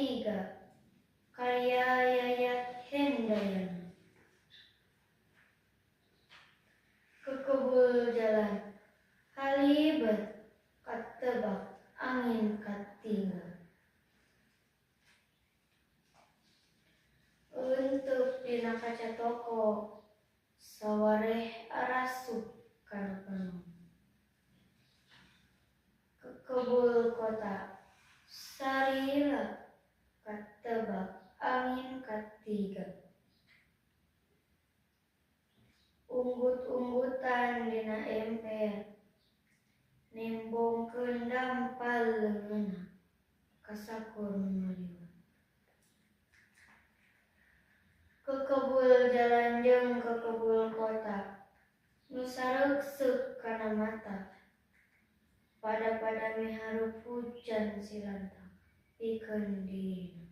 Tiga karya Yayat Hendayana. Kekebul jalan halibet katebak angin katinggal. Untuk dina kaca toko sawareh arasup kana penuh. Kekebul kota sarila katebak angin katiga. Unggut-unggutan dina emper nembongkeun dampal leungeunna kasakur nu ngaliwat. Kekebul jalan jeung kekebul kota nu sareukseuk kana mata pada-pada miharep hujan silantang pikeun dirina.